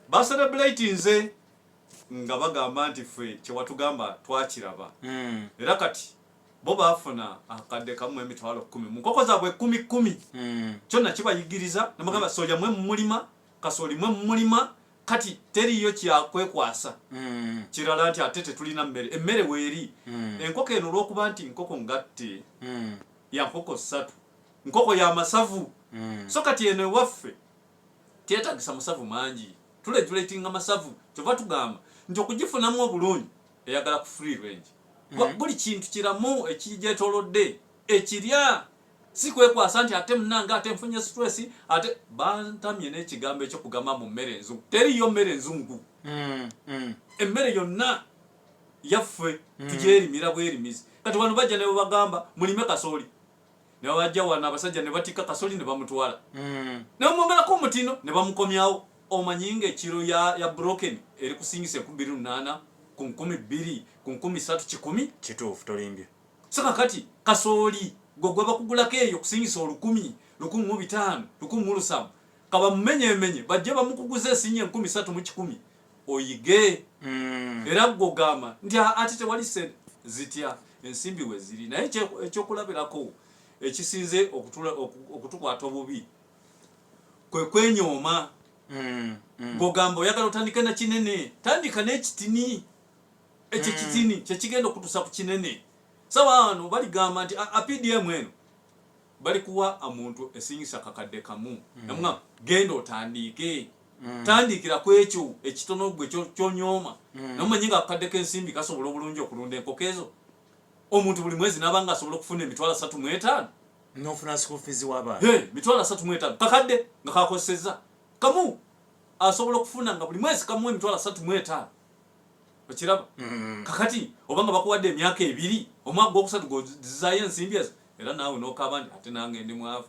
Bacelebratinze nga bagamba nti ffe kyewatugamba twakiraba. Era kati bo baafuna akadde kamu 100,000 mu nkoko zaabwe kumi kumi. Kyonna kibayigiriza nemugamba soja mwe mumulima, kasooli mwe mumulima, kati teriiyo kyakwekwasa. Kirala nti ate tetulina mmere, emmere weeri. Enkoko eno olw'okuba nti nkoko ngatte ya nkoko ssatu, nkoko ya masavu. So kati eno ewaffe teyetagisa masavu mangi, turegulatinga masavu. Kyova tugamba nti okugifunamu obulungi eyagala ku free range. Buli kintu kiramu ekigyetolodde ekirya, si kwekwasa nti ate munange ate nfunye stress, ate bantamye n'ekigambo ekyokugamba mu mmere enzungu. Teriyo mmere nzungu. Emmere yonna yaffe, tugyerimira bwerimizi. Kati wano bajja ne babagamba mulime kasooli, ne babajja wano abasajja ne batikka kasooli ne bamutwala, ne bamwongerako omutino ne bamukomyawo. Omanyi nga ekiro ya broken eri kusingisa 2800 ku 2000 ku 3100. Kituufu, tolimbye. So kakati kasooli gwe gwe bakugulako eyo kusingisa 1000, 1500, 1700, kabamumenyemenye bajje bamukuguza esinye 3100 oyige. Era gwe ogamba nti, "Ah, ate tewali sente." Zitya ensimbi we ziri? Naye ekyokulabirako ekisinze okutukwata obubi kwe kwenyooma. Ng'ogamba oyagala otandike na kinene, tandika n'ekitini. Ekyo kitini kyekigenda okutuusa ku kinene. Sawa wano baligamba nti PDM eno balikuwa omuntu esingisa 1000, namugamba genda otandiike. Tandikira ku ekyo ekitono gwe kyonyooma. Nomanyi nga akakadde k'ensimbi kasobola obulungi okulunda enkoko ezo, omuntu buli mwezi naba nga asobola okufuna 350,000. Nofuna school fees w'abaana. Hey, 350,000, kakadde nga kakozesezza kamu, asobola okufuna nga buli mwezi kamuwa 350,000. Okiraba? Kakati obanga bakuwadde emyaka 2, omwaka gwokusatu gozizaayo ensimbi ezo, era naawe nokaba nti ate nange ndi mwavu.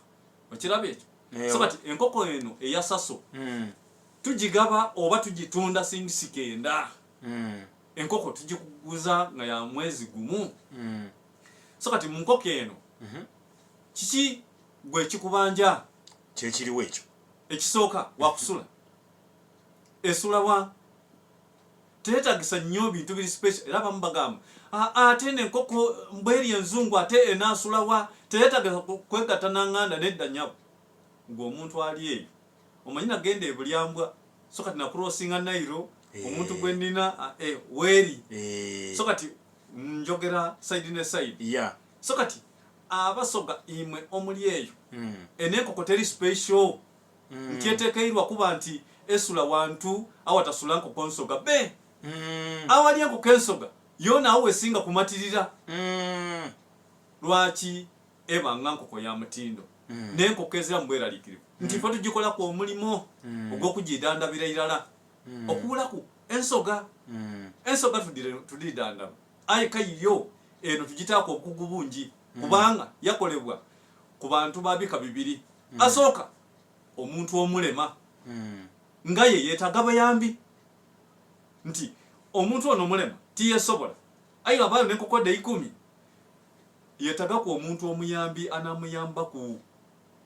Okiraba ekyo? So kati enkoko eno eya Saso tugigaba oba tugitunda singisi 90. Enkoko tugikuguza nga ya mwezi 1. So kati mu nkoko eno kiki gwe ekikubanja? Kyekiriwo ekyo. Ekisooka wakusula, esula wa teetagisa nnyo bintu biri special. Era abamu bagamba, "Ah, ate nenkoko mbweri enzungu ate enaasula wa, teetagisa kwegatta naŋŋanda." Nedda nnyabo, gwe omuntu ali eyo omanyi nagenda ebulyambwa. So kati nakurosinga Nairo, omuntu gwe nnina weeri. So kati njogera side ne side. So kati Abasoga imwe omuli eyo, enenkoko teri special nti etekeirwa kuba nti esula wantu awatasula nkoko nsoga be. Awali enkoko ensoga yona awo wesinga kumatirira. Lwaki? Eba nga nkoko ya mutindo n'enkoko ezira mu bweraliikirivu nti ife tugikolaku omulimo ogw'okugidandabira irala okuwulaku ensoga. Ensoga tudidandaba, aye kayiyo eno tugitaako obukugu bungi kubanga yakolebwa ku bantu ba bika bibiri. Asooka omuntu omulema nga ye yeetaaga bayambi, nti omuntu ono omulema tiyesobola, aye abaayo n'enkoko dhe 10 yeetagaku omuntu omuyambi anamuyambaku,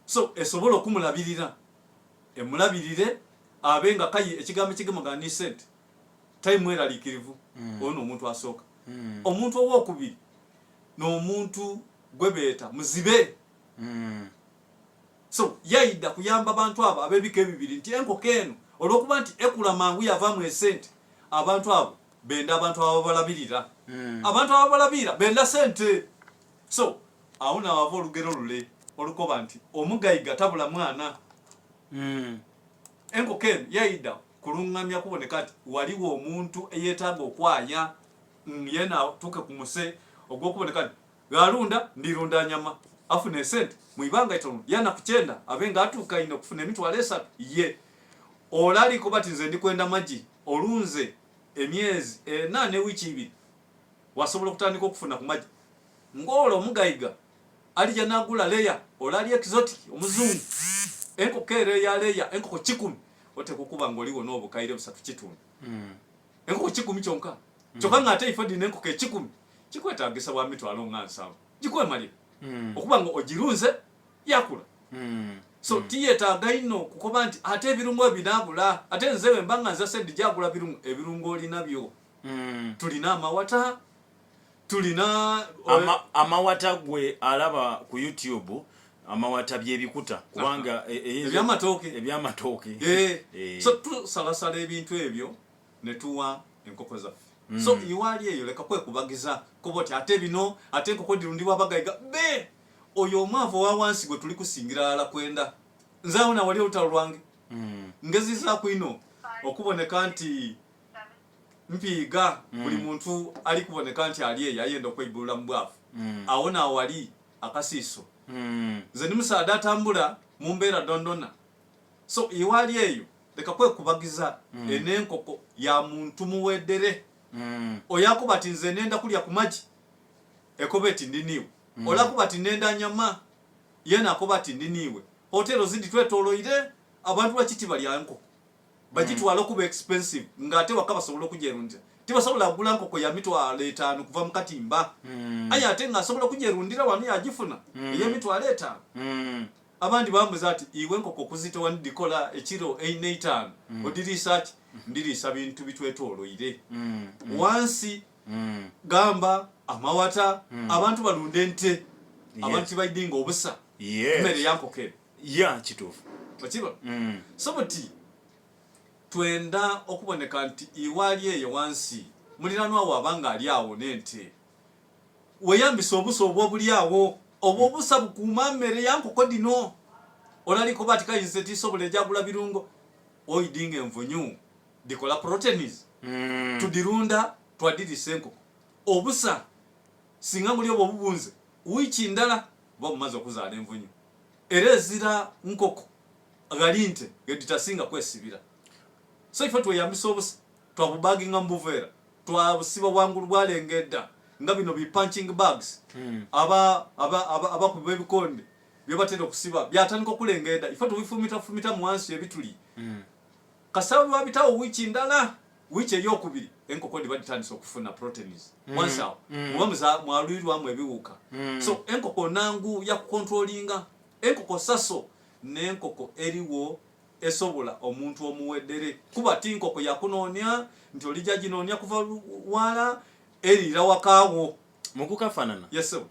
so esobola okumulabirira, emulabirire abe nga kayi ekigambo ekigemagana ni sente taimweraliikirivu. Oyo n'omuntu asooka. Omuntu owokubiri n'omuntu gwe beeta muzibe. So yaida kuyamba bantu abo ab'ebika ebibiri, nti enkoko eno olw'okuba nti ekula mangu yavaamu esente, abantu abo benda abantu ababalabirira. Abantu ababalabirira benda sente. So awo nawava olugero lule olukoba nti omugaiga tabula mwana. Enkoko eno yaida kulungamya kuboneka nti waliwo omuntu eyeetaaga okwaya, yena atuuke ku muse ogw'okuboneka nti ghalunda ndirunda nyama afuna esente mu ibanga itono, yana ku 90 abe nga atuukaine okufuna 30,000. Ye ole alikoba ti nze ndikwenda magi, olunze emyezi 4 ne wiiki 2 wasobola okutandika okufuna ku magi, ng'ole omugaiga alija nagula layer, ole ali exotic omuzungu, enkoko ero eya layer, enkoko 1,000, oteekwa okuba nga oliwo n'obukaire 3.5. Enkoko 1,000 kyonka kyokka ng'ate ifo dhino enkoko 1,000 kikwetagisa bwa 70,000 gikwemalira okuba nga ogirunze yakula. So tiyetaaga ino kukoba nti ate ebirungo ebinaabula, ate nze wemba nga nzase ndijagula birungo. Ebirungo olinabyo. Tulina amawata, tulina Amawata gwe alaba ku YouTube, amawata byebikuta kubanga Ebyamatooke. Ebyamatooke. So tusalasala ebintu ebyo ne tuwa enkoko zaffe. So iwaali eyo leka kwekubagiza kuba oti ate bino, ate enkoko dirundibwa abagayiga be oyo omwavu owa wansi gwe tuli kusingira ala kwenda. Nze awo nawali olutalo lwange ngezizaaku ino okuboneka nti mpiiga buli muntu ali kuboneka nti ali eyo ayenda okweibulula mu bwavu. Awo nawali akasiiso. Nze ndi musaada atambula mu mbeera dondona. So iwaali eyo leka kwekubagiza. Enenkoko ya muntu muwedere. Oyo akuba ati nze nenda kulya ku magi, ekoba eti ndi niiwe. Olakuba ati nenda nyama, yena akoba ati ndi niiwe. Hotero zindi twetoloire abantu, lwaki tibalya nkoko? Bagitwala okuba expensive, ng'ate waka basobola okugyerundira. Tibasobola kugula nkoko ya 50,000 kuva mu katimba, aye ate ng'asobola okugyerundira wano yagifuna ey'emitwalo 50. Abandi bambuza ati iwe enkoko okuzitowa nidikola ekiro 4 5, odiriisa ki? Ndiriisa bintu bitwetoloire wansi, gamba amawata. Abantu balunda ente, abantu tibaidinga obusa mmere ya nkoko eno. Ya, kituufu. Okiba? So buti twenda okuboneka nti iwaali eyo wansi muliranwa wo abanga ali awo n'ente, weyambisa obusa obwo obuli awo. Obwo obusa bukuuma mmere ya nkoko dino. Olaliko bati kayinza tisobola ejagula birungo, oidinga envunyu dikola proteins. Tudirunda, twadirisa enkoko obusa. Singa muli obwo obubunze, wiiki ndala buba bumaze okuzaala envunyu, era ezira nkoko ghali nte geditasinga kwesibira. So ife tweyambisa obusa, twabubaginga mu buveera, twabusiba wangulu bwalengedda nga bino bi punching bags. Abakubi b'ebikonde byebatera okusiba byatandika okulengedda, ife tubifumita fumita mu wansi ebituli. Kasaba lwabitawo wiiki ndala, wiiki eyokubiri enkoko diba ditandise okufuna proteins. Wansi awo muba mwalwirwamu ebiwuka. So enkoko nangu yakukontrolinga enkoko saso n'enkoko eriwo esobola omuntu omuweddere, kuba ti nkoko yakunoonya nti olijja ginoonya kuva wala, eriira wakaawo. Mukukafanana. Yesebo.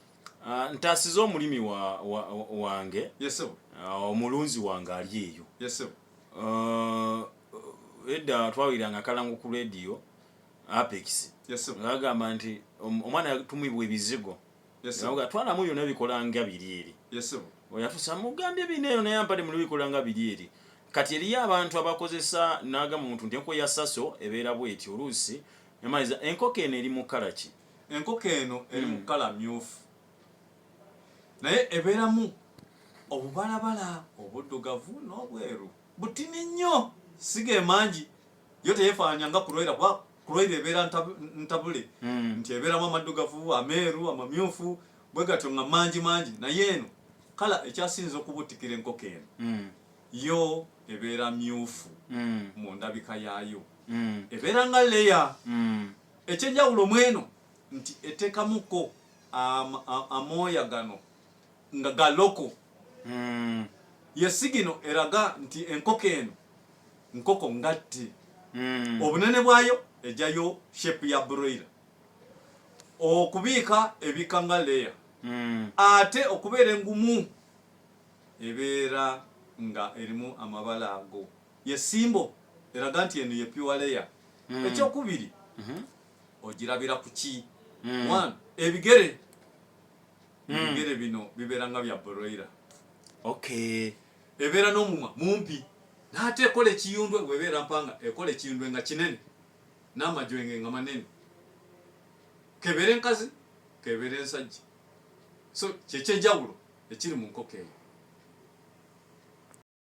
Ntaasiza omulimi wange. Yesebo. Omulunzi wange ali eyo. Yesebo. Edda twawuliranga akalango ku radio Apex. Yesebo. Ngagamba nti omwana yatumibwa ebizigo. Yesebo. Nga twalamu byonna bikola nga biri eri. Yesebo. Oyatusa mugambye bino eyo, naye ampadde muli bikola nga biri eri. Kati eriyo abantu abakozesa n'agamba omuntu nti enkoko ya saso ebeera bweti. Oluusi nemaliza enkoko eno eri mu color ki? Enkoko eno eri mu color myufu, naye ebeeramu obubalabala obuddugavu n'obweru butini nnyo, siga emangi. Yo teyefaananya nga kuroiler, kuba kuroiler ebeera ntabule nti ebeeramu amaddugavu, ameeru, amamyufu, bwe gatyo nga mangi mangi. Naye eno color ekyasinza okubutikira enkoko eno, yo ebeera myufu. Mu ndabika yaayo ebeera nga layer. Ekyenjawulo mweno nti etekamuko amooya gano nga galoko. Yesigino eraga nti enkoko eno nkoko ngatte. Obunene bwayo ejayo shape ya broiler, okubiika ebika nga layer. Ate okubeera engumu ebeera nga erimu amabala ago, ye symbol eraga nti eno ye pure layer. Ekyokubiri, ogirabira ku ki? One, ebigere. Ebigere bino bibeera nga bya broiler. Ebeera n'omumwa mumpi, n'ate ekola ekiyundwe. Bwebeera mpanga ekola ekiyundwe nga kinene n'amajwenge nga manene, kebeera enkazi, kebeera ensajja. So kyekyenjawulo ekiri mu nkoko eyo.